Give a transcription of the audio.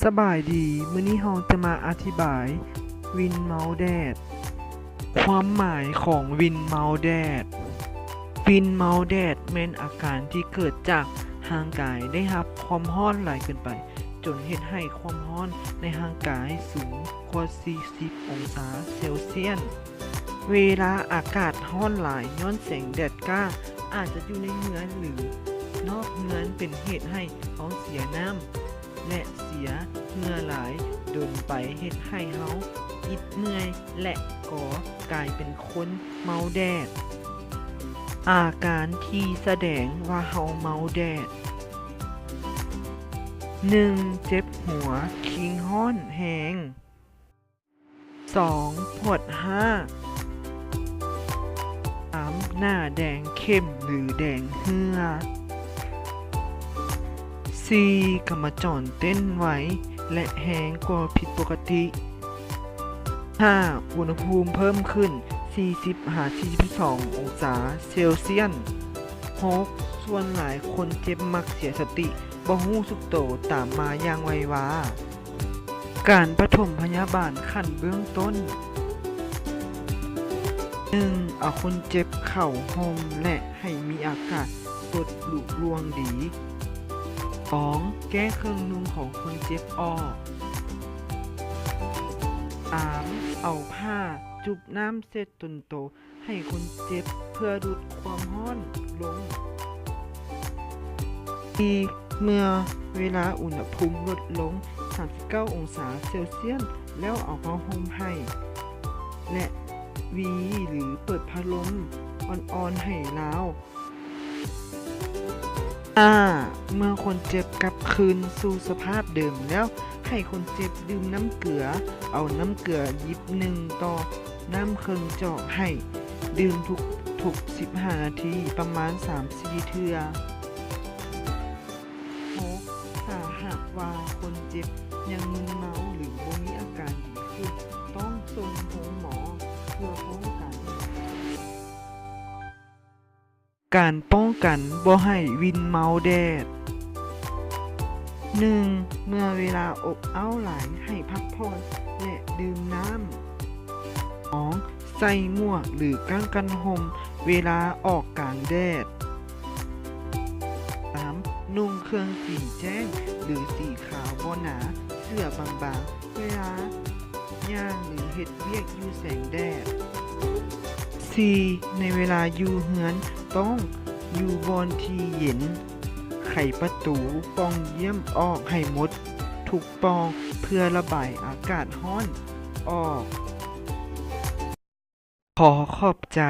ສະບາຍດີ, ມື້ນີ້ເຮົາຈະມາອະທິບາຍວິນເມົາແດດ. ຄວາມໝາຍຂອງວິນເມົາແດດ. ວິນເມົາແດດແມ່ນອາການທີ່ເກີດຈາກຮ່າງກາຍໄດ້ຮັບຄວາມຮ້ອນຫຼາຍເກີນໄປ, ຈົນເຮັດໃຫ້ຄວາມຮ້ອນໃນຮ່າງກາຍສູງກວ່າສີ່ສິບອົງສາເຊວຊຽສ. ເວລາອາກາດຮ້ອນຫຼາຍຍ້ອນແສງແດດຈ້າ, ອາດຈະຢູ່ໃນເຮືອນ ຫຼື ນອກເຮືອນ ເປັນເຫດໃຫ້ເຮົາເສຍນ້ຳ ແລະ ເສຍເຫື່ອຫຼາຍດົນໄປ, ເຮັດໃຫ້ເຮົາອິດເມື່ອຍ ແລະ ກໍກາຍເປັນຄົນເມົາແດດ. ອາການທີ່ສະແດງວ່າເຮົາເມົາແດດ. ໜຶ່ງ ເຈັບຫົວ, ຄີງຮ້ອນແຮງ. ສອງ ປວດຮ້າ. ສາມ ໜ້າແດງເຂັ້ມ ຫຼື ແດງເຫື່ອ. ສີ່ ກຳມະຈອນເຕັ້ນໄວ ແລະ ແຮງກວ່າຜິດປົກກະຕິ. ຫ້າ ອຸນຫະພູມເພີ່ມຂຶ້ນສີ່ສິບຫາສີ່ສິບສອງອົງສາເຊວຊຽສ. ຫົກ ສ່ວນຫຼາຍຄົນເຈັບມັກເສຍສະຕິ, ບໍ່ຮູ້ສຶກໂຕ, ຕາມມາຢ່າງໄວວາ. ການປະຖົມພະຍາບານຂັ້ນເບື້ອງຕົ້ນ. ໜຶ່ງ ເອົາຄົນເຈັບເຂົ້າຮົ່ມ ແລະ ໃຫ້ມີອາກາດສົດລຸລ່ວງດີ. ສອງ ແກ້ເຄື່ອງນຸ່ງຂອງຄົນເຈັບອອກ. ສາມ ເອົາຜ້າຈຸບນ້ຳເຊັດຕົນໂຕ ໃຫ້ຄົນເຈັບເພື່ອຫຼຸດຄວາມຮ້ອນລົງ. ສີ່ ເມື່ອເວລາອຸນຫະພູມລົດລົງສາມສິບເກົ້າອົງສາເຊວຊຽສແລ້ວ ເອົາຜ້າຫົ່ມໃຫ້ ແລະ ຫວີ ຫຼື ເປີດພັດລົມອ່ອນໆໃຫ້ລາວ. ຫ້າ ເມື່ອຄົນເຈັບກັບຄືນສູ່ສະພາບເດີມແລ້ວ ໃຫ້ຄົນເຈັບດື່ມນ້ຳເກືອ. ເອົານ້ຳເກືອຢິບໜຶ່ງຕໍ່ນ້ຳເຄິ່ງຈອກໃຫ້ດື່ມທຸກໆສິບຫ້ານາທີ ປະມານສາມສີ່ເທື່ອ. ຫົກ ຖ້າຫາກວ່າຄົນເຈັບຍັງມຶນເມົາ ຫຼື ບໍ່ມີອາການດີຂຶ້ນ, ຕ້ອງສົ່ງໂຮງໝໍເພື່ອປ້ອງກັນ. ການປ້ອງກັນບໍ່ໃຫ້ວິນເມົາແດດ. ໜຶ່ງ ເມື່ອເວລາອົບເອົ້າຫຼາຍ ໃຫ້ພັກຜ່ອນ ແລະ ດື່ມນ້ຳ. ສອງ ໃສ່ໝວກ ຫຼື ກ້າງກັນຮົ່ມເວລາອອກກາງແດດ. ສາມ ນຸ່ງເຄື່ອງສີແຈ້ງ ຫຼື ສີຂາວບໍ່ໜາ, ເສື້ອບາງໆ ເວລາຍ່າງ ຫຼື ເຮັດວຽກຢູ່ແສງແດດ. ສີ່ ໃນເວລາຢູ່ເຮືອນ ຕ້ອງຢູ່ບ່ອນທີ່ເຢັນ. ໄຂປະຕູປ່ອງຢ້ຽມອອກໃຫ້ໝົດທຸກປ່ອງ ເພື່ອລະບາຍອາກາດຮ້ອນອອກ. ຂໍຂອບໃຈ.